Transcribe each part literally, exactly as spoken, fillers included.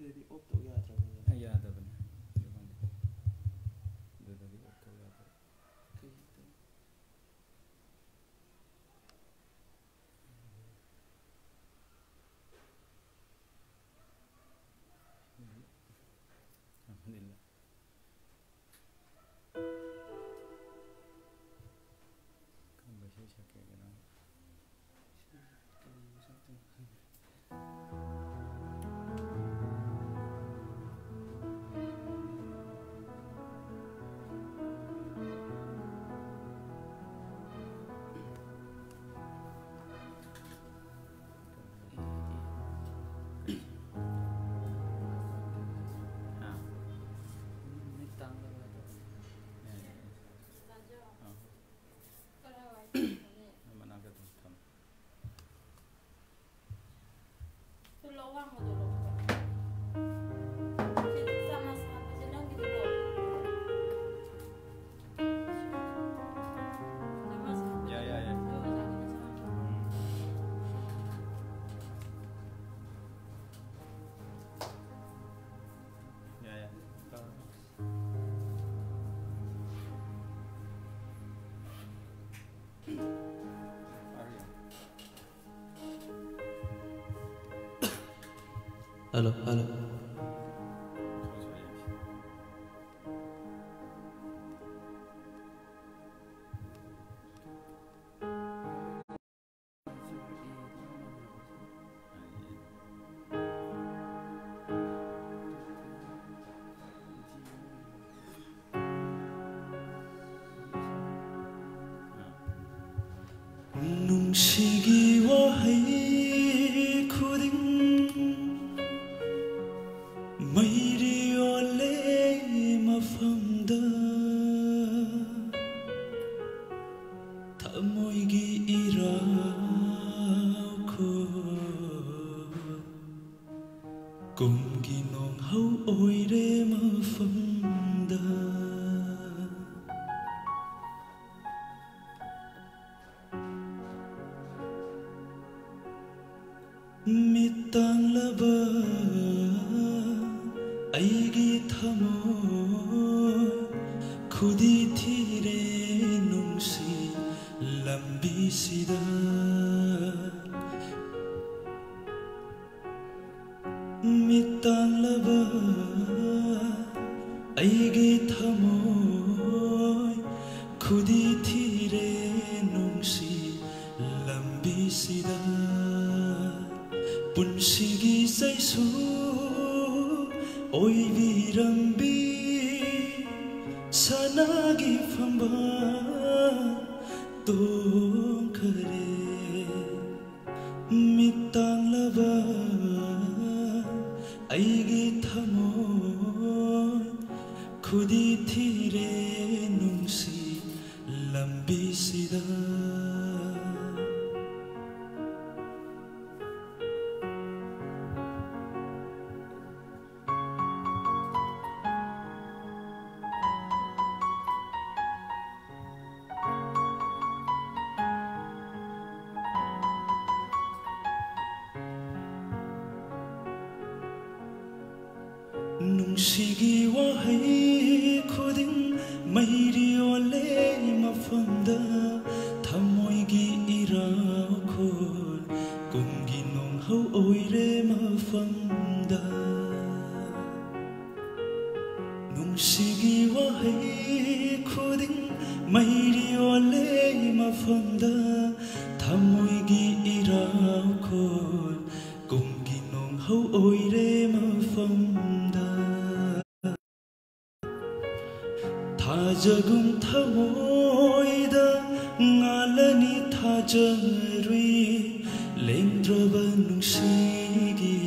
ꯑꯗꯨꯗꯤ ꯑꯣꯐ ꯇꯧ ꯌꯥꯗ꯭ꯔꯕꯅꯦ꯫ ꯑ, ꯌꯥꯗꯕꯅꯦ꯫ ꯑꯗꯨꯗꯤ ꯑꯣꯐ ꯇꯧ ꯌꯥꯗꯕ꯫ ꯀꯩ ꯇꯧ-, ꯑꯗꯨꯗꯤ ꯑꯜꯍꯝꯗꯨꯂꯤꯜꯂꯥꯍ꯫ ꯀꯔꯝꯕ ꯏꯁꯩ ꯁꯛꯀꯦ ꯍꯥꯏꯅꯣ? ꯀꯔꯤ ꯁꯛꯇꯣꯏꯅꯣ ꯈꯪꯗꯦ꯫ ꯍꯥ? ꯃꯤꯠ ꯇꯥꯡꯗꯕ ꯌꯥꯗꯕ꯫ ꯌꯥꯏ, ꯌꯥꯏ, ꯌꯥꯏ꯫ ꯑꯥ꯫ ꯃꯅꯥꯛꯇ ꯑꯗꯨꯝ ꯊꯝꯃꯣ꯫ ꯌꯥꯏ, ꯌꯥꯏ, ꯌꯥꯏ꯫ ꯌꯥꯏ, ꯌꯥꯏ꯫ Hello, hello. ꯅꯨꯡꯁꯤꯒꯤ ꯋꯥꯍꯩ ꯈꯨꯗꯤꯡ ꯃꯩꯔꯤ ꯑꯣꯜꯂꯦ ꯃꯐꯝꯗ꯫ ꯊꯃꯣꯏꯒꯤ ꯏꯔꯥ ꯀꯨꯝꯒꯤ ꯅꯣꯡꯍꯧ ꯑꯣꯏꯔꯦ ꯃꯐꯝꯗ꯫ ꯃꯤꯠ ꯇꯥꯡꯂꯕ ꯑꯩꯒꯤ ꯊꯃꯣꯏ ꯈꯨꯗꯤ ꯊꯤꯔꯦ ꯅꯨꯡꯁꯤ ꯂꯝꯕꯤꯁꯤꯗ꯫ ꯃꯤꯠ ꯇꯥꯡꯂꯕ ꯑꯩꯒꯤ ꯊꯃꯣꯏ ꯈꯨꯗꯤ ꯊꯤꯔꯦ ꯅꯨꯡꯁꯤ ꯂꯝꯕꯤꯁꯤꯗ꯫ ꯄꯨꯟꯁꯤꯒꯤ ꯆꯩꯁꯨ ꯑꯣꯏꯕꯤꯔꯝꯕꯤ ꯁꯅꯥꯒꯤ ꯐꯝꯕꯥꯜ ꯇꯣꯡꯈꯔꯦ꯫ ꯃꯤꯠ ꯇꯥꯡꯂꯕ ꯑꯩꯒꯤ ꯊꯃꯣꯏ ꯈꯨꯗꯤ ꯊꯤꯔꯦ ꯅꯨꯡꯁꯤ ꯂꯝꯕꯤꯁꯤꯗ꯫ ꯅꯨꯡꯁꯤꯒꯤ ꯋꯥꯍꯩ ꯈꯨꯗꯤꯡ ꯃꯩꯔꯤ ꯑꯣꯜꯂꯦ ꯃꯐꯝꯗ, ꯊꯃꯣꯏꯒꯤ ꯏꯔꯥꯈꯣꯜ ꯀꯨꯝꯒꯤ ꯅꯣꯡꯍꯧ ꯑꯣꯏꯔꯦ ꯃꯐꯝꯗ꯫ ꯅꯨꯡꯁꯤꯒꯤ ꯋꯥꯍꯩ ꯈꯨꯗꯤꯡ ꯃꯩꯔꯤ ꯑꯣꯜꯂꯦ ꯃꯐꯝꯗ, ꯊꯃꯣꯏꯒꯤ ꯏꯔꯥꯈꯣꯜ ꯀꯨꯝꯒꯤ ꯅꯣꯡꯍꯧ ꯑꯣꯏꯔꯦ ꯃꯐꯝꯗ꯫ ꯊꯥꯖꯒꯨꯝ ꯊꯃꯣꯏꯗ ꯉꯥꯜꯂꯅꯤ ꯊꯥꯖꯔꯨꯏ, ꯂꯦꯡꯗ꯭ꯔꯕ ꯅꯨꯡꯁꯤꯒꯤ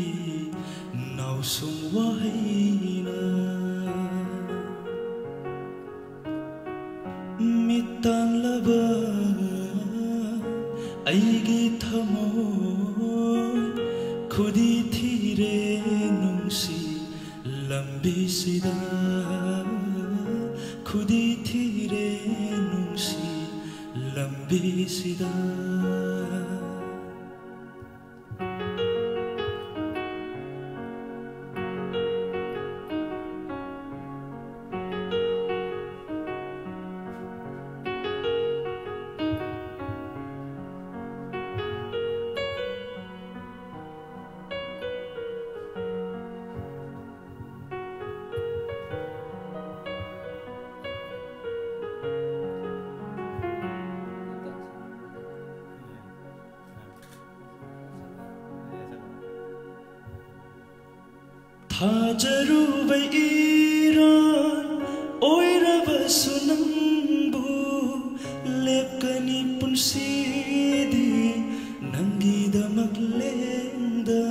ꯅꯥꯎꯁꯨꯝ ꯋꯥꯍꯩꯅ꯫ ꯃꯤꯠ ꯇꯥꯡꯂꯕ ꯑꯩꯒꯤ ꯊꯃꯣꯏ ꯈꯨꯗꯤ ꯊꯤꯔꯦ ꯅꯨꯡꯁꯤ ꯂꯝꯕꯤꯁꯤꯗ, ꯈꯨꯗꯤ ꯊꯤꯔꯦ ꯅꯨꯡꯁꯤ ꯂꯝꯕꯤꯁꯤꯗ꯫ ꯊꯥꯖꯔꯨꯕ ꯏꯔꯥꯜ ꯑꯣꯏꯔꯕꯁꯨ ꯅꯪꯕꯨ ꯂꯦꯞꯀꯅꯤ ꯄꯨꯟꯁꯤꯗꯤ ꯅꯪꯒꯤꯗꯃꯛ ꯂꯦꯡꯗ꯫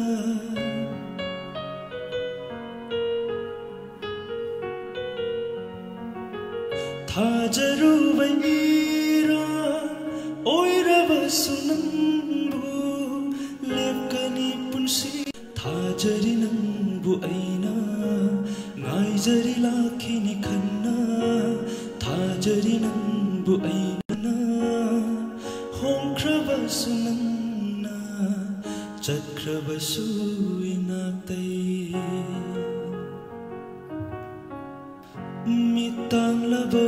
ꯊꯥꯖꯔꯨꯕ ꯏꯔꯥꯜ ꯑꯣꯏꯔꯕꯁꯨ ꯅꯪꯕꯨ ꯂꯦꯞꯀꯅꯤ ꯄꯨꯟꯁꯤ꯫ ꯊꯥꯖꯔꯤ ꯅꯪꯕꯨ ꯑꯩꯅ, ꯉꯥꯏꯖꯔꯤ ꯂꯥꯛꯈꯤꯅꯤ ꯈꯟꯅ꯫ ꯊꯥꯖꯔꯤ ꯅꯪꯕꯨ ꯑꯩꯅ, ꯍꯣꯡꯈ꯭ꯔꯕꯁꯨ ꯅꯪꯅ, ꯆꯠꯈ꯭ꯔꯕꯁꯨ ꯏꯅꯥꯛꯇꯩ꯫ ꯃꯤꯠ ꯇꯥꯡꯂꯕ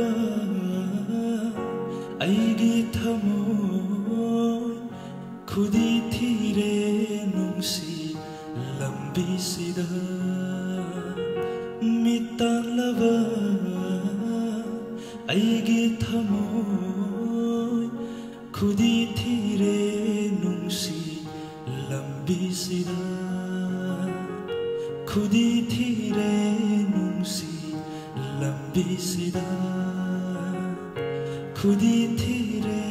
ꯑꯩꯒꯤ ꯊꯃꯣꯏ, ꯈꯨꯗꯤ ꯊꯤꯔꯦ ꯅꯨꯡꯁꯤ ꯂꯝꯕꯤꯁꯤꯗ꯫ ꯃꯤꯠ ꯇꯥꯡꯂꯕ ꯑꯩꯒꯤ ꯊꯃꯣꯏ, ꯈꯨꯗꯤ ꯊꯤꯔꯦ ꯅꯨꯡꯁꯤ ꯂꯝꯕꯤꯁꯤꯗ꯫ ꯈꯨꯗꯤ ꯊꯤꯔꯦ ꯅꯨꯡꯁꯤ ꯂꯝꯕꯤꯁꯤꯗ꯫ ꯈꯨꯗꯤ ꯊꯤꯔꯦ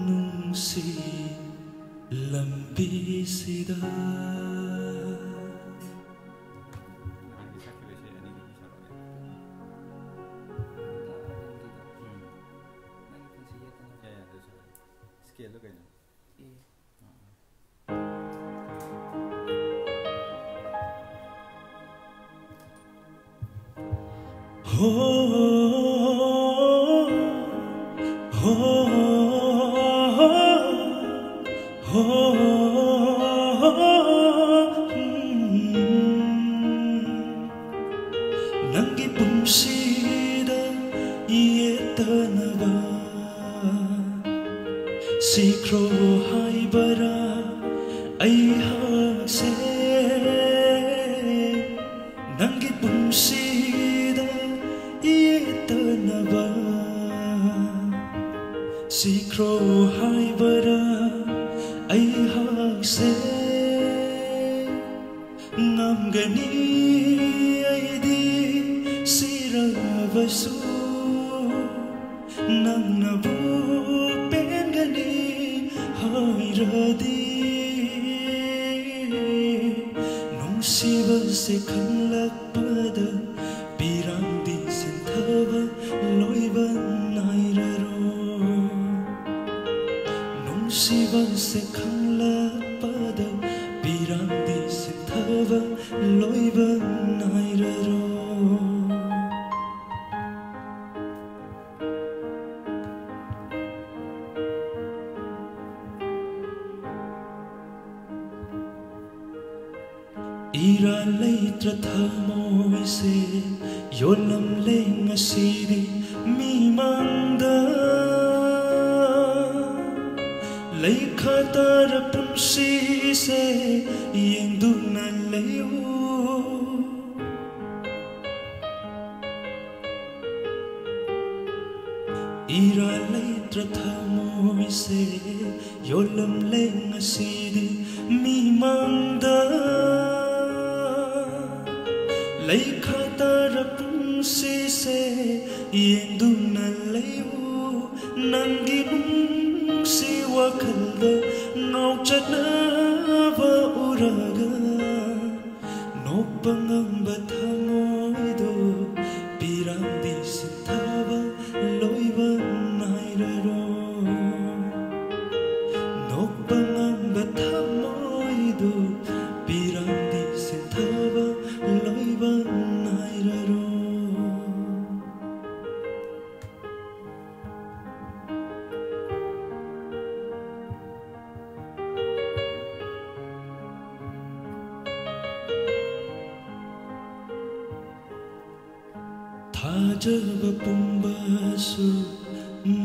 ꯅꯨꯡꯁꯤ ꯂꯝꯕꯤꯁꯤꯗ꯫ ꯁ꯭ꯀꯦꯜꯗꯣ ꯀꯩꯅꯣ? ꯍꯣ, ꯍꯣ, ꯍꯣ, ꯍꯣ, ꯎꯝ꯫ ꯅꯪꯒꯤ ꯄꯨꯟꯁꯤꯗ ꯌꯦꯠꯇꯅꯕ ꯁꯤꯈ꯭ꯔꯣ ꯍꯥꯏꯕꯔꯥ ꯑꯩꯍꯥꯛꯁꯦ? ꯅꯪꯒꯤ ꯄꯨꯟꯁꯤꯗ ꯌꯦꯠꯇꯅꯕ ꯁꯤꯈ꯭ꯔꯣ ꯍꯥꯏꯕꯔꯥ ꯑꯩꯍꯥꯛꯁꯦ? ꯄꯦꯟꯒꯅꯤ ꯑꯩꯗꯤ ꯁꯤꯔꯕꯁꯨ, ꯅꯪꯅꯕꯨ ꯄꯦꯟꯒꯅꯤ ꯍꯥꯏꯔꯗꯤ꯫ ꯅꯨꯡꯁꯤꯕꯁꯦ ꯈꯪꯂꯛꯄꯗ ꯄꯤꯔꯥꯡꯗꯤ ꯁꯤꯟꯊꯕ ꯂꯣꯏꯕ ꯅꯥꯏꯔꯔꯣꯏ꯫ ꯅꯨꯡꯁꯤꯕꯁꯦ ꯈꯪꯂꯛꯄꯗ ꯄꯤꯔꯥꯡꯗꯤ ꯁꯤꯟꯊꯕ ꯂꯣꯏꯕ ꯅꯥꯏꯔꯔꯣꯏ꯫ ꯏꯔꯥꯜ ꯂꯩꯇ꯭ꯔ ꯊꯃꯣꯏꯁꯦ ꯌꯣꯜꯂꯝꯂꯦ ꯉꯁꯤꯗꯤ ꯃꯤꯃꯥꯡꯗ꯫ ꯂꯩꯈꯥ ꯇꯥꯔ ꯄꯨꯟꯁꯤꯁꯦ ꯌꯦꯡꯗꯨꯅ ꯂꯩꯌꯨ꯫ ꯏꯔꯥꯜ ꯂꯩꯇ꯭ꯔ ꯊꯃꯣꯏꯁꯦ ꯌꯣꯜꯂꯝꯂꯦ ꯉꯁꯤꯗꯤ ꯃꯤꯃꯥꯡꯗ꯫ ꯂꯩꯈꯥ ꯇꯥꯔ ꯄꯨꯟꯁꯤꯁꯦ ꯌꯦꯡꯗꯨꯅ ꯂꯩꯌꯨ꯫ ꯅꯪꯒꯤ ꯅꯨꯡꯁꯤ ꯋꯥꯈꯜꯗ ꯉꯥꯎꯆꯠꯅꯕ ꯎꯔꯒ ꯅꯣꯛꯄ ꯉꯝꯕ ꯊꯃꯣꯏꯗꯣ ꯄꯤꯔꯥꯡꯗꯤ ꯁꯤꯟꯊꯕ ꯂꯣꯏꯕ ꯅꯥꯏꯔꯔꯣꯏ꯫ ꯅꯣꯛꯄ ꯉꯝꯕ ꯊꯃꯣꯏꯗꯣ ꯄꯤꯔꯥꯡꯗꯤ ꯁꯤꯟꯊꯕ ꯂꯣꯏꯕ ꯅꯥꯏꯔꯔꯣꯏ꯫ ꯊꯥꯖꯕ ꯄꯨꯝꯕꯁꯨ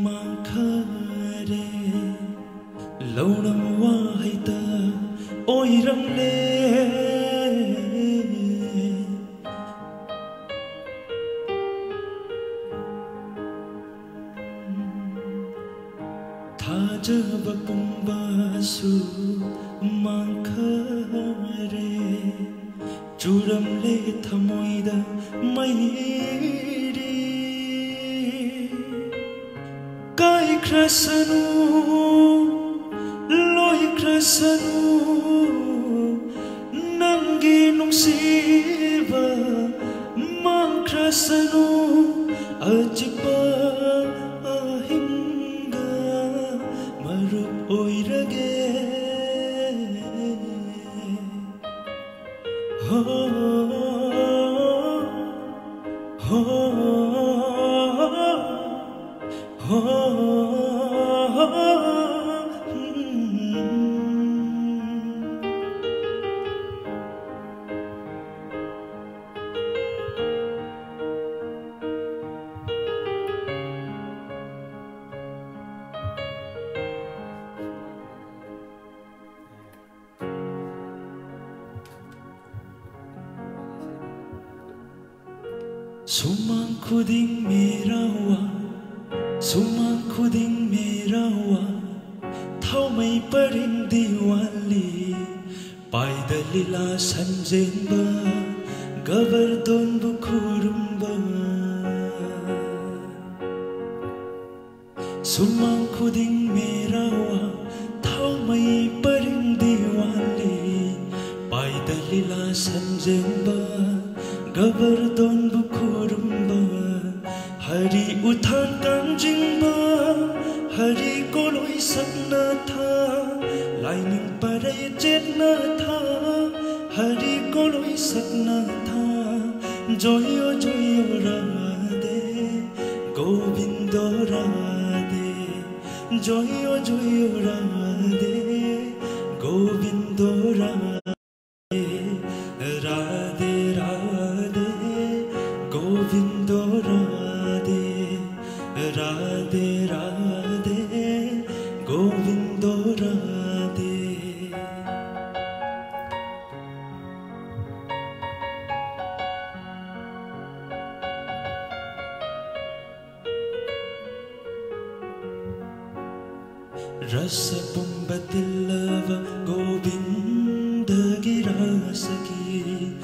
ꯃꯥꯡꯈꯔꯦ꯫ ꯂꯧꯅꯝ ꯋꯥꯍꯩꯇ ꯑꯣꯏꯔꯝꯂꯦ꯫ ꯊꯥꯖꯕ ꯄꯨꯝꯕꯁꯨ ꯃꯥꯡꯈꯔꯦ꯫ ꯆꯨꯔꯝꯂꯦ ꯊꯃꯣꯏꯗ ꯃꯩꯔꯤ꯫ ꯀꯥꯏꯈ꯭ꯔꯁꯅꯨ, ꯂꯣꯏꯈ꯭ꯔꯁꯅꯨ, ꯅꯪꯒꯤ ꯅꯨꯡꯁꯤꯕ ꯃꯥꯡꯈ꯭ꯔꯁꯅꯨ꯫ ꯑꯆꯤꯛꯄ ꯑꯍꯤꯡꯗ ꯃꯔꯨꯞ ꯑꯣꯏꯔꯒꯦ꯫ ꯍꯣ, ꯍꯣ, ꯍꯣ, ꯍꯣ꯫ ꯁꯨꯃꯥꯡ ꯈꯨꯗꯤꯡ ꯃꯦꯔꯥꯋꯥ, ꯁꯨꯃꯥꯡ ꯈꯨꯗꯤꯡ ꯃꯦꯔꯥꯋꯥ, ꯊꯥꯎꯃꯩ ꯄꯔꯦꯡ ꯗꯤꯋꯥꯂꯤ, ꯄꯥꯏꯗ ꯂꯤꯂꯥ ꯁꯟꯖꯦꯟꯕ, ꯒꯕꯔꯗꯣꯟꯕꯨ ꯈꯨꯔꯨꯝꯕ꯫ ꯁꯨꯃꯥꯡ ꯈꯨꯗꯤꯡ ꯃꯦꯔꯥꯋꯥ, ꯊꯥꯎꯃꯩ ꯄꯔꯦꯡ ꯗꯤꯋꯥꯂꯤ, ꯄꯥꯏꯗ ꯂꯤꯂꯥ ꯁꯟꯖꯦꯟꯕ, ꯒꯕꯔꯗꯣꯟꯕꯨ ꯈꯨꯔꯨꯝꯕ꯫ ꯍꯔꯤ ꯎꯊꯥꯡ ꯀꯥꯡꯖꯤꯡꯕ, ꯍꯔꯤ ꯀꯣꯂꯣꯏ ꯁꯛꯅ ꯊꯥ, ꯂꯥꯏꯅꯤꯡ ꯄꯔꯩ ꯆꯦꯠꯅ ꯊꯥ, ꯍꯔꯤ ꯀꯣꯂꯣꯏ ꯁꯛꯅ ꯊꯥ꯫ ꯖꯣꯌꯣ ꯖꯣꯌꯣ ꯔꯥꯙꯦ, ꯒꯣꯕꯤꯟꯗꯣ ꯔꯥꯙꯦ, ꯖꯣꯌꯣ ꯖꯣꯌꯣ ꯔꯥꯙꯦ, ꯒꯣꯕꯤꯟꯗꯣ ꯔꯥꯙꯦ, ꯔꯥꯙꯦ ꯔꯥꯙꯦ, ꯒꯣꯕꯤꯟꯗꯣ ꯔꯥꯙꯦ, ꯔꯥꯙꯦ ꯔꯥꯙꯦ, ꯒꯣꯕꯤꯟꯗꯣ ꯔꯥꯙꯦ꯫ ꯔꯁ ꯄꯨꯝꯕ ꯇꯤꯜꯂꯕ ꯒꯣꯕꯤꯟꯗꯒꯤ ꯔꯥꯁꯒꯤ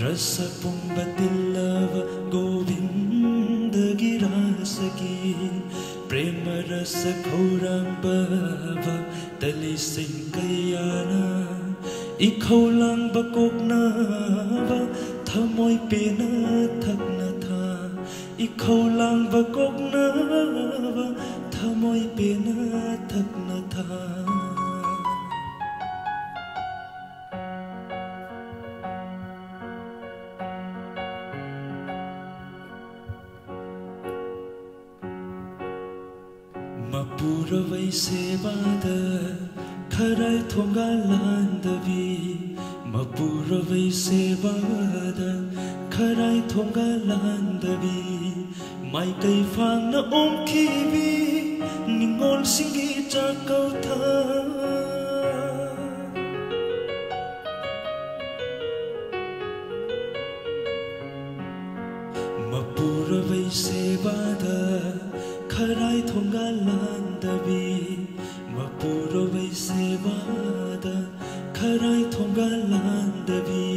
ꯔꯁ ꯄꯨꯝꯕ ꯇꯤꯜꯂꯕ ꯒꯣꯕꯤꯟꯗꯒꯤ ꯔꯥꯁꯒꯤ ꯄ꯭ꯔꯦꯃ ꯔꯁ ꯈꯧꯔꯥꯡꯕ ꯇꯂꯤꯁꯤꯡ ꯀꯌꯥꯅ ꯏꯈꯧ ꯂꯥꯡꯕ ꯀꯣꯛꯅꯕ ꯊꯃꯣꯏ ꯄꯦꯟꯅ ꯊꯛꯅ ꯊꯥ꯫ ꯏꯈꯧ ꯂꯥꯡꯕ ꯀꯣꯛꯅꯕ ꯊꯃꯣꯏ ꯄꯦꯟꯅ ꯊꯛꯅ ꯊꯥ꯫ ꯃꯄꯨꯔꯣꯏꯕꯩ ꯁꯦꯕꯥꯗ ꯈꯔꯥꯏ ꯊꯣꯡꯒꯥꯜ ꯂꯥꯟꯗꯕꯤ, ꯃꯄꯨꯔꯣꯏꯕꯩ ꯁꯦꯕꯥꯗ ꯈꯔꯥꯏ ꯊꯣꯡꯒꯥꯜ ꯂꯥꯟꯗꯕꯤ, ꯃꯥꯏꯀꯩ ꯐꯥꯡꯅ ꯑꯣꯡꯈꯤꯕꯤ ꯅꯤꯉꯣꯜꯁꯤꯡꯒꯤ ꯆꯥꯛꯀꯧꯊ꯫ ꯃꯄꯨꯔꯣꯏꯕꯩ ꯁꯦꯕꯥꯗ ꯈꯔꯥꯏ ꯊꯣꯡꯒꯥꯜ ꯂꯥꯟꯗꯕꯤ, ꯃꯄꯨꯔꯣꯏꯕꯩ ꯁꯦꯕꯥꯗ ꯈꯔꯥꯏ ꯊꯣꯡꯒꯥꯜ ꯂꯥꯟꯗꯕꯤ,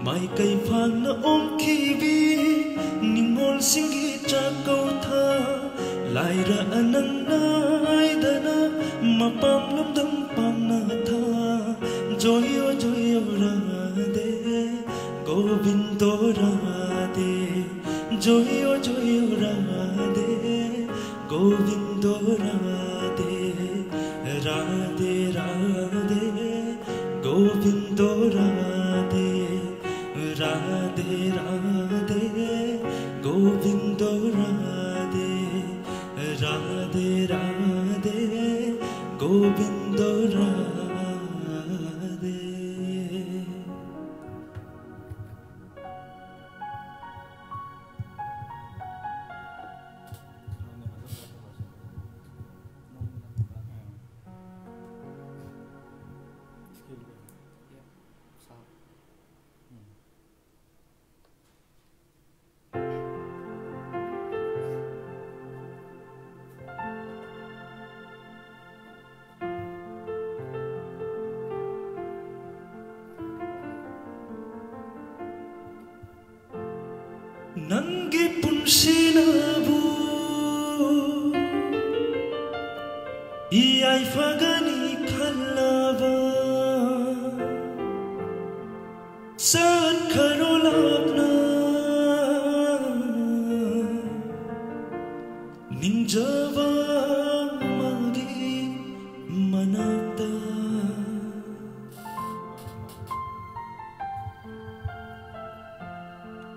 ꯃꯥꯏꯀꯩ ꯐꯥꯡꯅ ꯑꯣꯡꯈꯤꯕꯤ ꯅꯤꯉꯣꯜꯁꯤꯡꯒꯤ ꯆꯥꯛꯀꯧꯊ꯫ ꯂꯥꯏꯔ ꯑꯅꯪ ꯅꯥꯏꯗꯅ ꯃꯄꯥꯝ ꯂꯝꯗꯝ ꯄꯥꯝꯅ ꯊꯥ꯫ ꯖꯣꯌꯣ ꯖꯣꯌꯣ ꯔꯥꯙꯦ ꯒꯣꯕꯤꯟꯗꯣ ꯔꯥꯙꯦ, ꯖꯣꯌꯣ ꯖꯣꯌꯣ ꯔꯥꯙꯦ ꯒꯣꯕꯤꯟꯗꯣ ꯔꯥꯙꯦ, ꯔꯥꯙꯦ ꯔꯥꯙꯦ ꯒꯣꯕꯤꯟꯗꯣ ꯔꯥꯙꯦ, ꯔꯥꯙꯦ ꯔꯥꯙꯦ ꯒꯣꯕꯤꯟꯗꯣ ꯔꯥꯙꯦ, ꯔꯥꯙꯦ ꯔꯥꯙꯦ ꯒꯣꯕꯤꯟꯗꯣ ꯔꯥꯙꯦ꯫ ꯅꯪꯒꯤ ꯄꯨꯟꯁꯤꯅꯕꯨ ꯌꯥꯏꯐꯒꯅꯤ ꯈꯜꯂꯕ ꯆꯠꯈ꯭ꯔꯣ ꯂꯥꯞꯅ ꯅꯤꯡꯖꯕ ꯑꯃꯒꯤ ꯃꯅꯥꯛꯇ꯫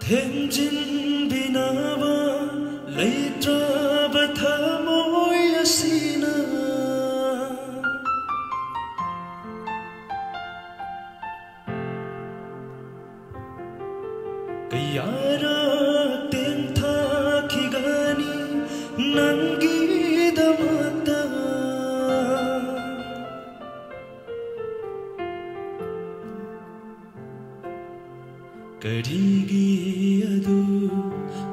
ꯊꯦꯝꯖꯤꯟꯕꯤꯅꯕ ꯂꯩꯇ꯭ꯔꯕ ꯊꯃꯣꯏ ꯑꯁꯤꯅ ꯀꯌꯥꯔꯛ ꯇꯦꯟꯊꯈꯤꯒꯅꯤ ꯅꯪꯒꯤꯗꯃꯛꯇ꯫ ꯀꯔꯤꯒꯤ ꯑꯗꯨ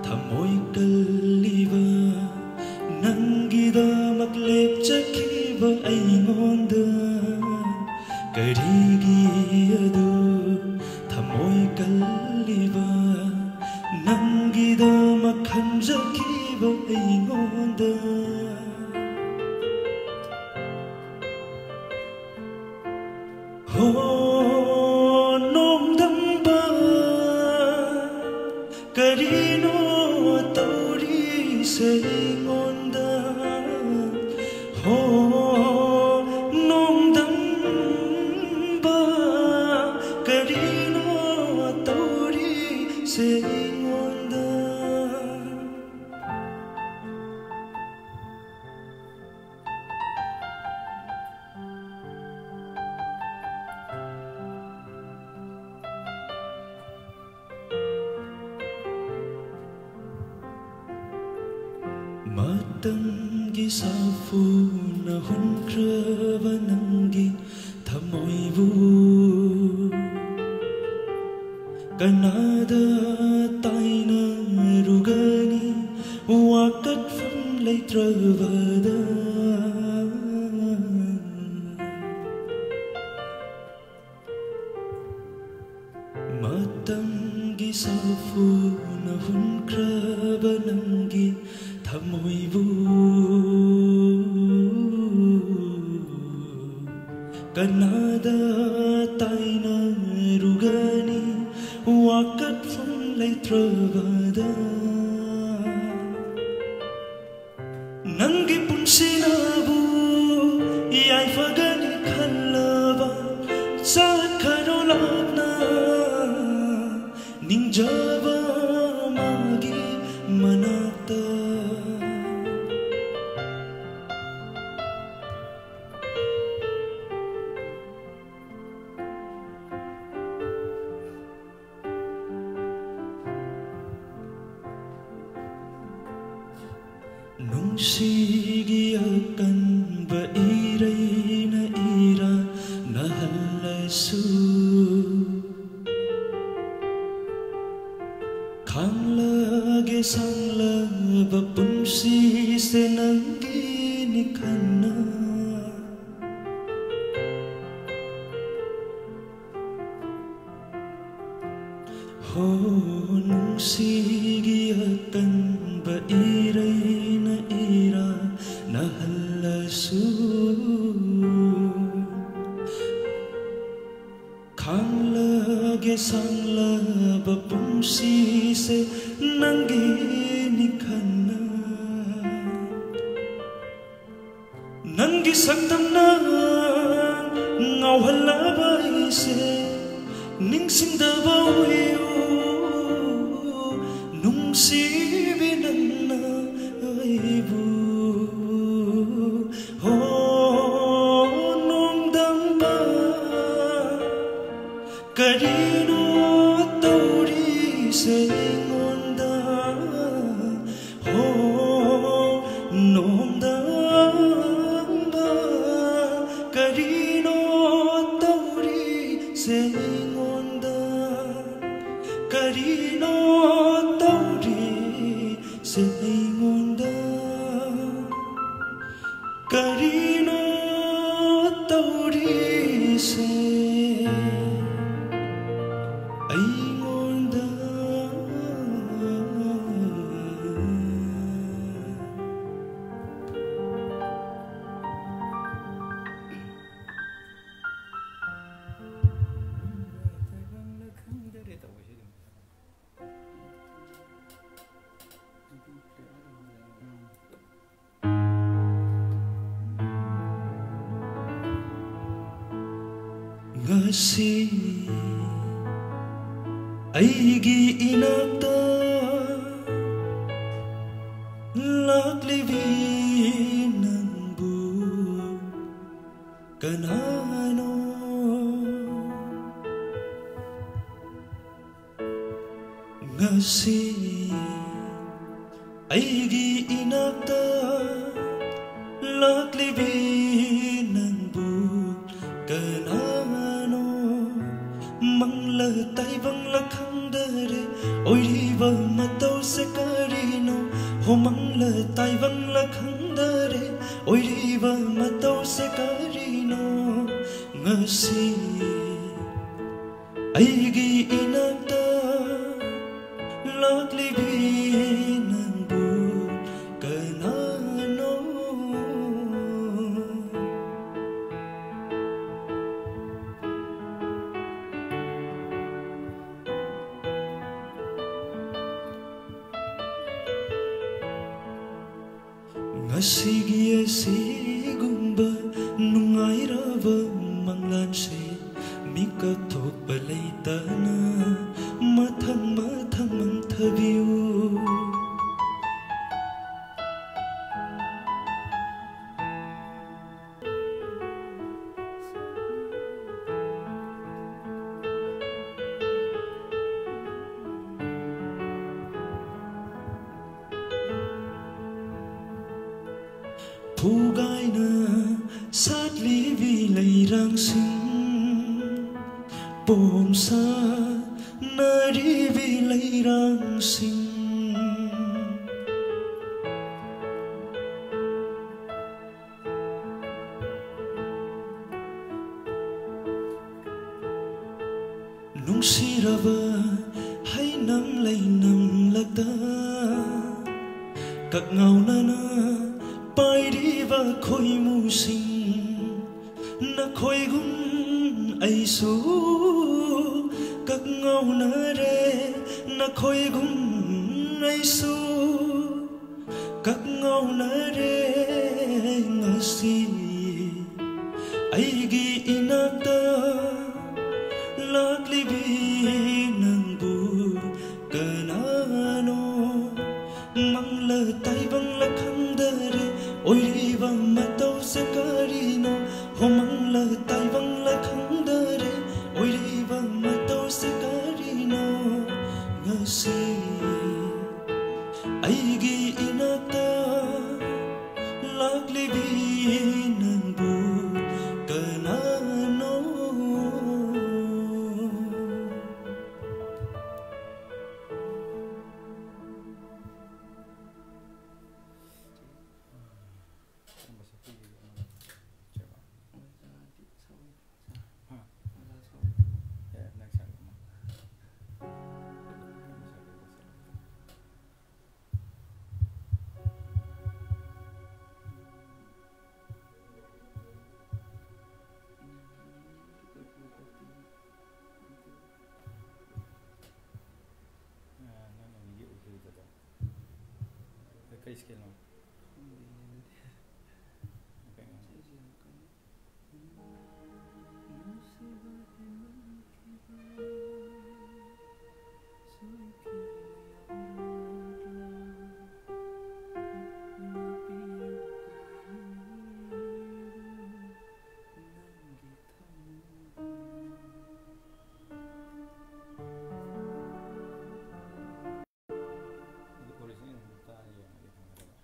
ꯊꯃꯣꯏ ꯀꯜꯂꯤꯕ ꯅꯪꯒꯤꯗꯃꯛ ꯂꯦꯞꯆꯈꯤꯕ ꯑꯩꯉꯣꯟꯗ? ꯀꯔꯤꯒꯤ ꯑꯗꯨ ꯊꯃꯣꯏ ꯀꯜꯂꯤꯕ ꯅꯪꯒꯤꯗꯃꯛ ꯈꯟꯖꯈꯤꯕ ꯑꯩꯉꯣꯟꯗ? ꯍꯣ ꯅꯣꯡꯗꯝꯕ, ꯀꯔꯤꯅꯣ ꯇꯧꯔꯤꯁꯦ ꯑꯩꯉꯣꯟꯗ? ꯍꯣ ꯅꯣꯡꯗꯝꯕ, ꯀꯔꯤꯅꯣ ꯇꯧꯔꯤꯁꯦ ꯑꯩꯉꯣꯟꯗ? ꯃꯇꯝꯒꯤ ꯁꯥꯐꯨꯅ ꯍꯨꯟꯈ꯭ꯔꯕ ꯅꯪꯒꯤ ꯊꯃꯣꯏꯕꯨ ꯀꯅꯥꯗ ꯇꯥꯏꯅꯔꯨꯒꯅꯤ ꯋꯥꯀꯠꯐꯝ ꯂꯩꯇ꯭ꯔꯕꯗ? ꯃꯇꯝꯒꯤ ꯁꯥꯐꯨꯅ ꯅ ꯍꯨꯟꯈ꯭ꯔꯕ ꯅꯪꯒꯤ ꯊꯃꯣꯏꯕꯨ ꯀꯅꯥꯗ ꯇꯥꯏꯅꯔꯨꯒꯅꯤ? ꯋꯥꯀꯠꯐꯝ ꯂꯩꯇ꯭ꯔꯕꯗ ꯅꯪꯒꯤ ꯄꯨꯟꯁꯤꯅꯕꯨ ꯌꯥꯏꯐꯒꯅꯤ ꯈꯜꯂꯕ ꯆꯠꯈ꯭ꯔꯣ ꯂꯥꯞꯅ ꯅꯤꯡꯖꯕ ꯃꯥꯒꯤ ꯃꯅꯥꯛꯇ꯫ ꯅꯨꯡꯁꯤꯒꯤ ꯑꯀꯟꯕ ꯏꯔꯩꯅ ꯏꯔꯥ ꯅꯥꯍꯜꯂꯁꯨ, ꯈꯥꯡꯂꯒꯦ ꯁꯥꯡꯂꯕ ꯄꯨꯟꯁꯤꯁꯦ ꯅꯪꯒꯤꯅꯤ ꯈꯟꯅ꯫ ꯍꯣ, ꯅꯨꯡꯁꯤꯒꯤ ꯑꯀꯟꯕ ꯏꯔꯩꯅ ꯏꯔꯥ ꯅꯥꯍꯜꯂꯁꯨ, ꯈꯥꯡꯂꯒꯦ ꯁꯥꯡꯂꯕ ꯄꯨꯟꯁꯤꯁꯦ ꯅꯪꯒꯤꯅꯤ ꯈꯟꯅ꯫ ꯅꯪꯒꯤ ꯁꯛꯇꯝꯅ ꯉꯥꯎꯍꯜꯂꯕ ꯑꯩꯁꯦ ꯅꯤꯡꯁꯤꯡꯗꯕ ꯑꯣꯏꯌꯨ, ꯅꯨꯡꯁꯤꯕꯤ ꯅꯪꯅ ꯑꯩꯕꯨ꯫ ꯍꯣ, ꯅꯣꯡꯗꯝꯕ, ꯀꯔꯤꯅꯣ ꯇꯧꯔꯤꯁꯦ ꯑꯩꯉꯣꯟꯗ? ꯍꯣ, ꯅꯣꯡꯗꯝꯕ, ꯀꯔꯤꯅꯣ ꯇꯧꯔꯤꯁꯦ ꯑꯩꯉꯣꯟꯗ? ꯀꯔꯤꯅꯣ ꯇꯧꯔꯤꯁꯦ ꯑꯩꯉꯣꯟꯗ? ꯀꯔꯤꯅꯣ ꯇꯧꯔꯤꯁꯦ ꯑꯩꯉꯣꯟꯗ? ꯉꯁꯤ ꯑꯩꯒꯤ ꯏꯅꯥꯛꯇ ꯂꯥꯛꯂꯤꯕꯤ ꯅꯪꯕꯨ ꯀꯅꯥꯅꯣ? ꯉꯁꯤ ꯑꯩꯒꯤ ꯏꯅꯥꯛꯇ ꯂꯥꯛꯂꯤꯕꯤ ꯅꯪꯕꯨ ꯀꯅꯥꯅꯣ? ꯃꯪꯂ ꯇꯥꯏꯕꯪꯂ ꯈꯪꯗꯔꯦ, ꯑꯣꯏꯔꯤꯕ ꯃꯇꯧꯁꯦ ꯀꯔꯤꯅꯣ? ꯍꯣ, ꯃꯪꯂ ꯇꯥꯏꯕꯪꯂ ꯈꯪꯗꯔꯦ, ꯑꯣꯏꯔꯤꯕ ꯃꯇꯧꯁꯦ ꯀꯔꯤꯅꯣ? ꯉꯁꯤ ꯑꯩꯒꯤ ꯏꯅꯥꯛꯇ ꯂꯥꯛꯂꯤꯕꯤ ꯅꯪꯕꯨ ꯀꯅꯥꯅꯣ? ꯉꯁꯤꯒꯤ ꯑꯁꯤꯒꯨꯝꯕ ꯅꯨꯡꯉꯥꯏꯔꯕ ꯃꯪꯂꯥꯟꯁꯦ ꯃꯤꯀꯞ ꯊꯣꯛꯄ ꯂꯩꯇꯅ ꯃꯊꯪ ꯃꯊꯪ ꯃꯪꯊꯕꯤꯌꯨ꯫ ꯐꯨꯒꯥꯏꯅ ꯁꯥꯠꯂꯤꯕꯤ ꯂꯩꯔꯥꯡꯁꯤꯡ, ꯄꯣꯝꯁꯥꯅꯔꯤꯕꯤ ꯂꯩꯔꯥꯡꯁꯤꯡ, ꯅꯨꯡꯁꯤꯔꯕ ꯍꯩꯅꯝ ꯂꯩꯅꯝꯂꯛꯇ ꯀꯛꯉꯥꯎꯅꯅ ꯄꯥꯏꯔꯤꯕ ꯈꯣꯏꯃꯨꯁꯤꯡ, ꯅꯈꯣꯏꯒꯨꯝ ꯑꯩꯁꯨ ꯀꯛꯉꯥꯎꯅꯔꯦ, ꯅꯈꯣꯏꯒꯨꯝ ꯑꯩꯁꯨ ꯀꯛꯉꯥꯎꯅꯔꯦ꯫ ꯉꯁꯤ ꯑꯩꯒꯤ ꯏꯅꯥꯛꯇ ꯇꯥꯏꯕꯪ ꯂꯥꯏꯈꯪꯗꯔꯦ ꯑꯣꯏꯔꯤꯕ ꯃꯇꯧꯁꯦ ꯀꯔꯤꯅꯣ ꯉꯁꯤ ꯑꯩꯒꯤ ꯏꯅꯥꯛꯇ ꯂꯥꯛꯂꯤꯕꯤ ꯅꯪꯕꯨ ꯀꯅꯥꯅꯣ? ꯀꯔꯝꯕ ꯁꯛꯄꯤꯒꯦ? ꯀꯩꯕ? ꯑꯣꯖꯥꯗꯤ ꯁꯛꯑꯣꯏꯗ, ꯁꯥꯔ꯫ ꯍꯥ? ꯑꯣꯖꯥ ꯁꯛꯑꯣꯏꯗ꯫ ꯑꯦ, ꯅꯪ ꯁꯛꯂꯛꯑꯣ꯫ ꯀꯔꯝꯕ ꯁꯛꯄꯤꯒꯦ? ꯁꯛꯂꯛꯑꯣ꯫ ꯑ, ꯅꯪꯅ ꯌꯦꯛꯎ ꯍꯦꯛꯇ ꯇꯧ꯫ ꯀꯩ ꯁ꯭ꯀꯦꯜꯅꯣ? ꯈꯪꯗꯦꯅꯦ ꯑꯗꯨꯗꯤ꯫ ꯀꯩꯅꯣ? ꯏꯁꯩꯁꯦ ꯌꯥꯝ ꯀꯟꯅ ꯅꯨꯡꯁꯤꯕ ꯍꯦꯟꯃꯟꯈꯤꯕ ꯁꯣꯏꯈꯤꯕ ꯌꯥꯎꯔꯛꯂꯥ? ꯅꯨꯄꯤ ꯀꯣꯏꯔꯤꯕ ꯅꯪꯒꯤ ꯊꯃꯣꯏ꯫ ꯑꯗꯨ original ꯑꯝꯇ ꯌꯦꯡꯉꯗꯤ ꯈꯪꯒꯗꯕ꯫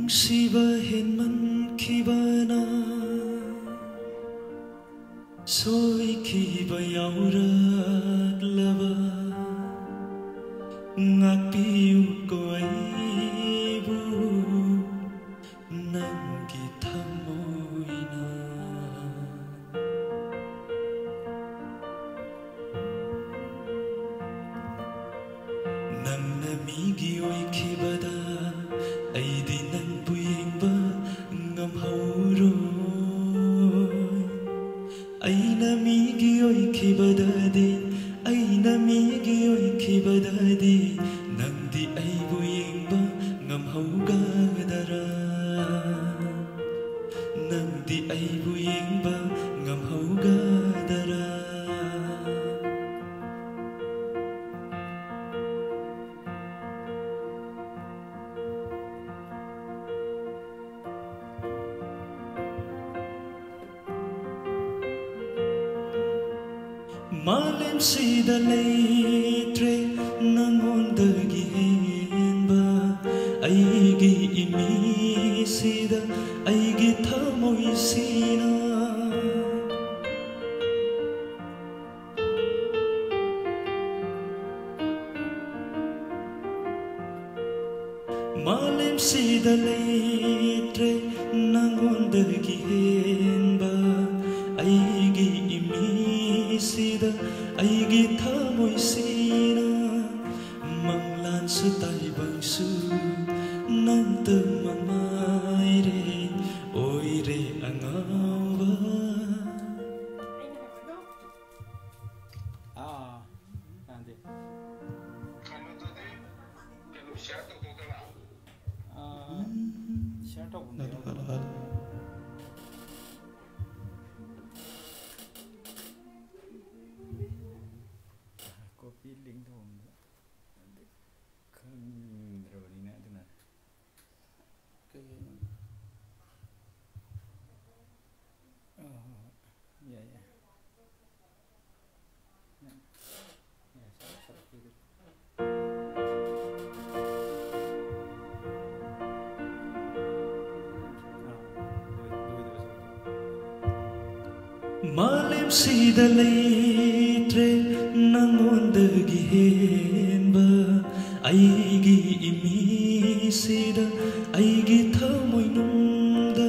ꯅꯨꯡꯁꯤꯕ ꯍꯦꯟꯃꯟꯈꯤꯕꯅ ꯁꯣꯏꯈꯤꯕ ꯌꯥꯎꯔꯛꯂꯕ ꯉꯥꯛꯄꯤꯌꯨꯀꯣ ꯑꯩꯕꯨ ꯅꯪꯒꯤ ꯊꯃꯣꯏꯅ꯫ ꯅꯪꯅ ꯃꯤꯒꯤ ꯑꯣꯏꯈꯤꯕꯗ ꯑꯩꯗꯤ ꯅꯪꯕꯨ ꯌꯦꯡꯕ ꯉꯝꯍꯧꯔꯣꯏ꯫ ꯑꯩꯅ ꯃꯤꯒꯤ ꯑꯣꯏꯈꯤꯕꯗꯗꯤ, ꯑꯩꯅ ꯃꯤꯒꯤ ꯑꯣꯏꯈꯤꯕꯗꯗꯤ ꯅꯪꯗꯤ ꯑꯩꯕꯨ ꯌꯦꯡꯕ ꯉꯝꯍꯧꯒꯗꯔꯥ? ꯅꯪꯗꯤ ꯑꯩꯕꯨ ꯌꯦꯡꯕ ꯉꯝꯍꯧꯒꯗꯔꯥ? ꯃꯥꯂꯦꯝꯁꯤꯗ ꯂꯩꯇ꯭ꯔꯦ ꯅꯪꯉꯣꯟꯗꯒꯤ ꯍꯦꯟꯕ ꯑꯩꯒꯤ ꯏꯃꯤꯁꯤꯗ ꯑꯩꯒꯤ ꯊꯃꯣꯏꯁꯤꯅ꯫ ꯃꯥꯂꯦꯝꯁꯤꯗ ꯂꯩꯇ꯭ꯔꯦ ꯅꯪꯉꯣꯟꯗꯒꯤ ꯍꯦꯟꯕ ꯑꯩꯒꯤ ꯏꯃꯤꯁꯤꯗ ꯑꯩꯒꯤ ꯊꯃꯣꯏꯁꯤꯅ꯫ ꯃꯪꯂꯥꯟꯁꯨ ꯇꯥꯏꯕꯪꯁꯨ ꯅꯪꯇ ꯃꯉꯥꯏꯔꯦ ꯑꯣꯏꯔꯦ ꯑꯉꯥꯎꯕ꯫ ꯑꯥ, ꯌꯥꯗꯦ꯫ ꯀꯩꯅꯣꯗꯨꯗꯤ, ꯀꯩꯅꯣ, share ꯇꯧꯊꯣꯛꯇꯅ꯫ ꯑꯥ, share ꯇꯧꯐꯝꯗꯤ ꯍꯜꯂꯣ, ꯌꯥꯎꯗꯕ꯫ Hello, hello. Copy link ꯇꯧꯐꯝꯗꯣ ꯈꯪꯗ꯭ꯔꯕꯅꯤꯅ ꯑꯗꯨꯅ꯫ ꯀꯩ ꯍꯥꯏꯅꯣ? ꯑ, ꯍꯣꯏ, ꯍꯣꯏ꯫ ꯌꯥꯏ, ꯌꯥꯏ꯫ ꯌꯥꯏ, ꯌꯥꯏ, ꯁꯔꯣ, ꯁꯔꯣ, ꯄꯤꯔꯒꯦ꯫ ꯁꯤꯗ ꯂꯩꯇ꯭ꯔꯦ ꯅꯪꯉꯣꯟꯗꯒꯤ ꯍꯦꯟꯕ ꯑꯩꯒꯤ ꯏꯃꯤꯁꯤꯗ, ꯑꯩꯒꯤ ꯊꯃꯣꯏꯅꯨꯡꯗ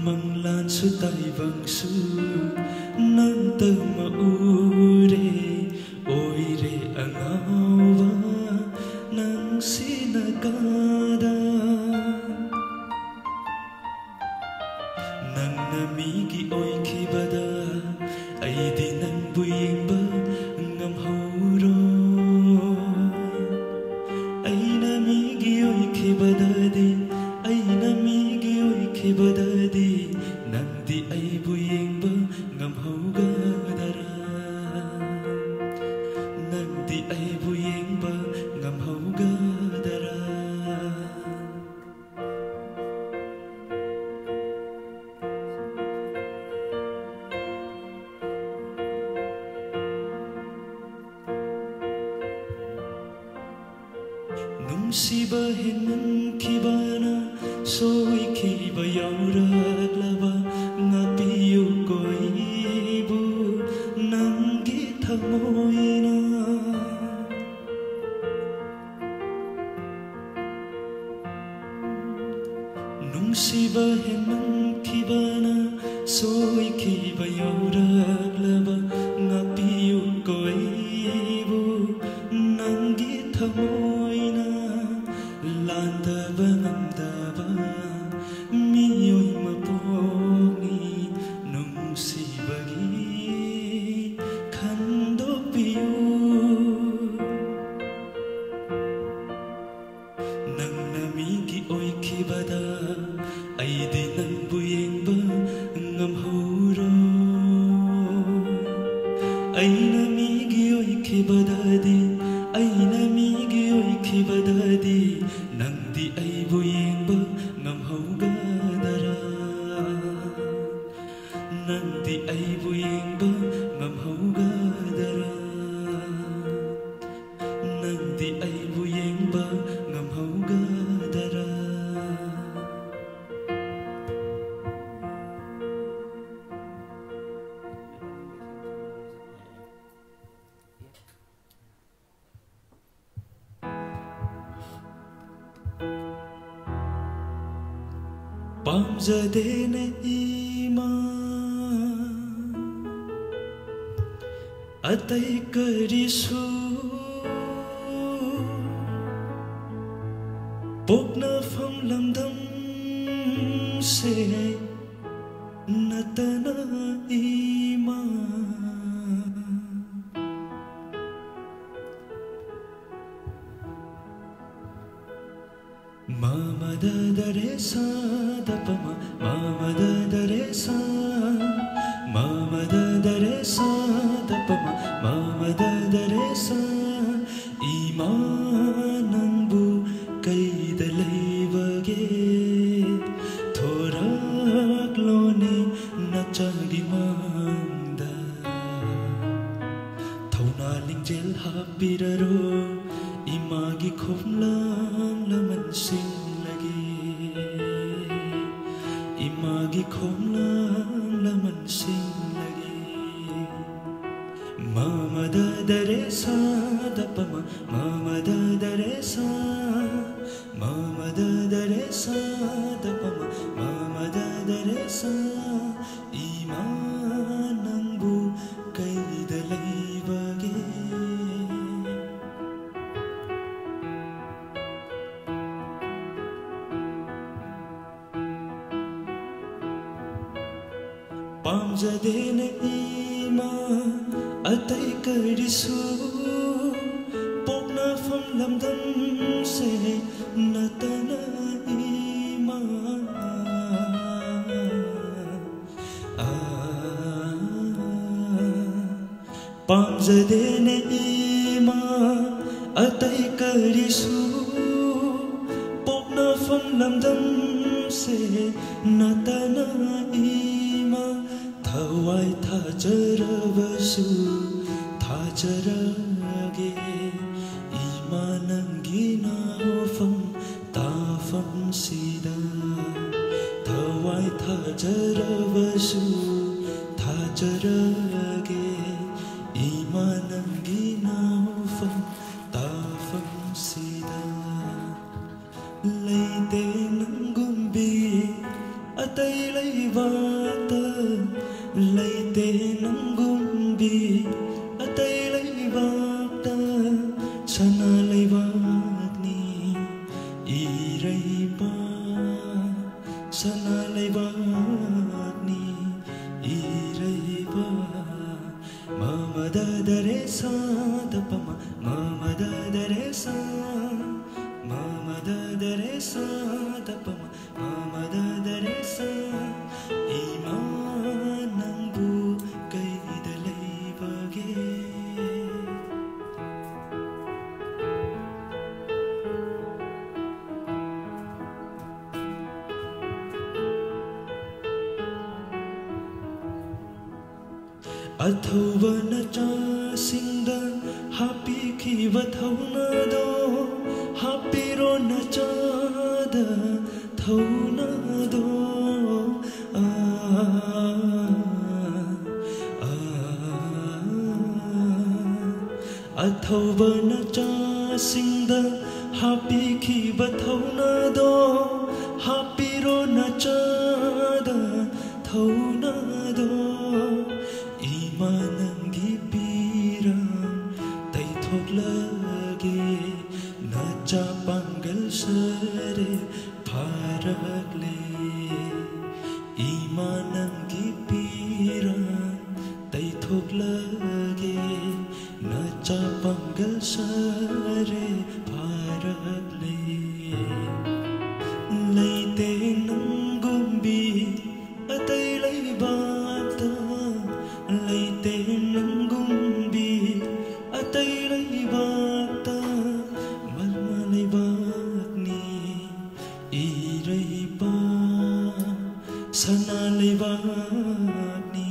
ꯃꯪꯂꯥꯟꯁꯨ ꯇꯥꯏꯕꯪꯁꯨ ꯅꯪꯇ ꯃꯎꯔꯦ꯫ ꯑꯣꯏꯔꯦ ꯑꯉꯥꯎꯕ ꯅꯪꯁꯤꯅ ꯀꯥꯗ꯫ ꯅꯪꯅ ꯃꯤꯒꯤ ꯑꯣꯏꯈꯤꯕꯗ ꯑꯩꯗꯤ ꯅꯪꯕꯨ ꯌꯦꯡꯕ ꯉꯝꯍꯧꯔꯣꯏ꯫ ꯑꯩꯅ ꯃꯤꯒꯤ ꯑꯣꯏꯈꯤꯕꯗꯗꯤ, ꯑꯩꯅ ꯃꯤꯒꯤ ꯑꯣꯏꯈꯤꯕꯗꯗꯤ ꯅꯪꯗꯤ ꯑꯩꯕꯨ ꯌꯦꯡꯕ ꯉꯝꯍꯧꯒꯗꯔꯥ? ꯅꯪꯗꯤ ꯑꯩꯕꯨ ꯌꯦꯡꯕ ꯉꯝꯍꯧꯒꯗꯔꯥ? ꯅꯨꯡꯁꯤꯕ ꯍꯦꯟꯃꯟꯈꯤꯕꯅ ꯁꯣꯏꯈꯤꯕ ꯌꯥꯎꯔꯛꯂꯕ ꯉꯥꯛꯄꯤꯌꯨꯀꯣ ꯑꯩꯕꯨ ꯅꯪꯒꯤ ꯊꯃꯣꯏꯅ꯫ ꯅꯨꯡꯁꯤꯕ ꯍꯦꯟꯃꯟꯈꯤꯕꯅ ꯁꯣꯏꯈꯤꯕ ꯌꯥꯎꯔꯛꯂꯕ ꯉꯥꯛꯄꯤꯌꯨꯀꯣ ꯑꯩꯕꯨ ꯅꯪꯒꯤ ꯊꯃꯣꯏꯅ꯫ ꯂꯥꯟꯗꯕ ꯉꯝꯗꯕ ꯃꯤꯑꯣꯏ ꯃꯄꯣꯛꯅꯤ ꯅꯨꯡꯁꯤꯕꯒꯤ ꯈꯟꯗꯣꯛꯄꯤꯌꯨ꯫ ꯅꯪꯅ ꯃꯤꯒꯤ ꯑꯣꯏꯈꯤꯕꯗ ꯑꯩꯗꯤ ꯅꯪꯕꯨ ꯌꯦꯡꯕ ꯉꯝꯍꯧꯔꯣꯏ꯫ ꯑꯩꯅ ꯃꯤꯒꯤ ꯑꯣꯏꯈꯤꯕꯗꯗꯤ, ꯑꯩꯅ ꯃꯤꯒꯤ ꯑꯣꯏꯈꯤꯕꯗꯗꯤ ꯅꯪꯗꯤ ꯑꯩꯕꯨ ꯌꯦꯡꯕ ꯉꯝꯍꯧꯒꯗꯔꯥ? ꯅꯪꯗꯤ ꯑꯩꯕꯨ ꯌꯦꯡꯕ ꯉꯝꯍꯧꯒꯗꯔꯥ? ꯅꯪꯗꯤ ꯑꯩꯕꯨ ꯌꯦꯡꯕ ꯉꯝꯍꯧꯒꯗꯔꯥ? ꯄꯥꯝꯖꯗꯦꯅꯦ ꯏꯃꯥ ꯑꯇꯩ ꯀꯔꯤꯁꯨ, ꯄꯣꯛꯅꯐꯝ ꯂꯝꯗꯝꯁꯦ ꯅꯠꯇꯅ ꯏꯃꯥ꯫ ꯃ ꯃ ꯗ ꯗ ꯔꯦ ꯁ ꯗ ꯄ ꯃ, ꯃ ꯃ ದ ದ ರೆ ಸ, ಮ ಮ ದ ದ ರೆ ಸ ದ ಪ ಮ, ಮ ಮ ದ ದ ರೆ ಸ. ꯏಮಾ ꯅꯪꯕꯨ ꯀꯩꯗ ꯂꯩꯕꯒꯦ? ꯊꯣꯔꯛꯂꯣꯅꯦ ꯅꯆꯥꯒꯤ ꯃꯥꯡꯗ꯫ ꯊꯧꯅꯥ ꯂꯤꯡꯖꯦꯜ ꯍꯥꯞꯄꯤꯔꯔꯣ, ꯏꯃꯥꯒꯤ ꯈꯣꯝꯂꯥꯡ ꯂꯃꯟꯁꯤꯡꯂꯒꯦ, ꯏꯃꯥꯒꯤ ꯈꯣꯝꯂꯥꯡ ꯂꯃꯟꯁꯤꯡꯂꯒꯦ. ꯃ ꯃ ꯗ ꯗ ꯔꯦ ꯁ ꯗ ꯄ ꯃ, ꯃ ꯃ ꯗ ꯗ ꯔꯦ ꯁ, ꯃ ꯃ ꯗ ꯗ ꯔꯦ ꯁ ꯗ ꯄ ꯃ, ꯃ ꯃ ꯗ ꯗ ꯔꯦ ꯁ. ꯏꯃꯥ ꯅꯪꯕꯨ ꯀꯩꯗ ꯂꯩꯕꯒꯦ? ꯄꯥꯝꯖꯗꯦꯅꯦ ꯏꯃꯥ ꯑꯇꯩ ꯀꯔꯤꯁꯨ, ꯄꯣꯛꯅꯐꯝ ꯂꯝꯗꯝꯁꯦ ꯅꯠꯇꯅ ꯏꯃꯥ. ꯑꯥ, ꯄꯥꯝꯖꯗꯦꯅꯦ ꯏꯃꯥ ꯑꯇꯩ ꯀꯔꯤꯁꯨ, ꯄꯣꯛꯅꯐꯝ ꯂꯝꯗꯝꯁꯦ ꯅꯠꯇꯅ ꯏꯃꯥ. ꯊꯋꯥꯏ ꯊꯥꯖꯔꯕꯁꯨ ꯊꯥꯖꯔꯒꯦ ꯏꯃꯥ ꯅꯪꯒꯤ ꯅꯥꯎꯐꯝ ꯇꯥꯐꯝꯁꯤꯗ. ꯊꯋꯥꯏ ꯊꯥꯖꯔꯕꯁꯨ ꯊꯥꯖꯔꯒꯦ ꯏꯃꯥ ꯅꯪꯒꯤ ꯅꯥꯎꯐꯝ ꯇꯥꯐꯝꯁꯤꯗ. ꯂꯩꯇꯦ ꯅꯪꯒꯨꯝꯕꯤ ꯑꯊꯧꯕ ꯅꯆꯥꯁꯤꯡꯗ ꯍꯥꯞꯄꯤꯈꯤꯕ ꯊꯧꯅꯥꯗꯣ ꯍꯥꯞꯄꯤꯔꯣ ꯅꯆꯥꯗ ꯊꯧꯅꯥꯗꯣ꯫ ꯑꯥ, ꯑꯥ, ꯑꯥ꯫ ꯑꯊꯧꯕ ꯅꯆꯥꯁꯤꯡꯗ ꯍꯥꯞꯄꯤꯈꯤꯕ ꯊꯧꯅꯥꯗꯣ ꯍꯥꯞꯄꯤꯔꯣ ꯅꯆꯥꯗ ꯊꯧꯅꯥꯗꯣ꯫ ꯏꯃꯥ ꯅꯪꯒꯤ ꯄꯤꯔꯥꯡ ꯇꯩꯊꯣꯛꯂꯒꯦ, ꯅꯆꯥ ꯄꯥꯡꯒꯜ ꯁꯔꯦ ꯐꯥꯔꯛꯂꯦ꯫ ꯏꯃꯥ ꯅꯪꯒꯤ ꯄꯤꯔꯥꯡ ꯇꯩꯊꯣꯛꯂꯒꯦ, ꯅꯆꯥ ꯄꯥꯡꯒꯜ ꯁꯔꯦ ꯐꯥꯔꯛꯂꯦ꯫ ꯂꯩꯇꯦ ꯅꯪꯒꯨꯝꯕꯤ ꯑꯇꯩ ꯂꯩꯕꯥꯛꯇ, ꯂꯩꯇꯦ ꯅꯪꯒꯨꯝꯕꯤ ꯑꯇꯩ ꯂꯩꯕꯥꯛꯇ꯫ ꯃꯔꯃ ꯂꯩꯕꯥꯛꯅꯤ ꯏꯔꯩꯄꯥꯛ, ꯁꯅꯥ ꯂꯩꯕꯥꯛꯅꯤ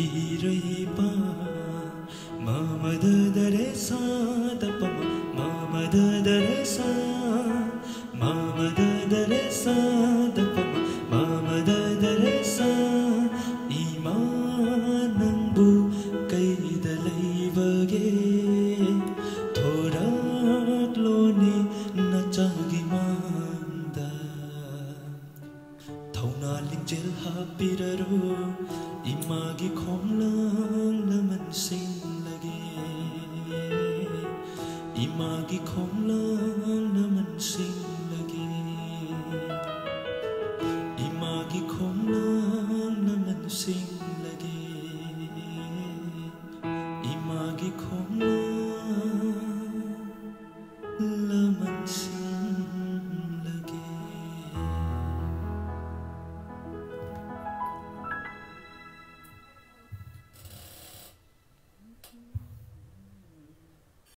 ꯏꯔꯩꯄꯥꯛ꯫ ꯃꯃꯗ ꯗꯔꯦ ꯁꯥ ꯗ ꯄ ꯃ, ꯃꯃꯗ ꯗꯔꯦ ꯁꯥ, ꯃꯃꯗ ꯗꯔꯦ ꯁꯥ ꯗ ꯄ ꯃ, ꯃꯃꯗ ꯗꯔꯦ ꯁꯥ꯫ ꯏꯃꯥ ꯅꯪꯕꯨ ꯀꯩꯗ ꯂꯩꯕꯒꯦ? ꯊꯣꯔꯛꯂꯣꯅꯦ ꯅꯆꯥꯒꯤ ꯃꯥꯡꯗ꯫ ꯊꯧꯅꯥ ꯂꯤꯡꯖꯦꯜ ꯍꯥꯞꯄꯤꯔꯔꯣ, ꯏꯃꯥꯒꯤ ꯈꯣꯡꯂꯪ ꯂꯃꯟꯁꯤꯡꯂꯒꯦ꯫ ꯏꯃꯥꯒꯤ ꯈꯣꯡ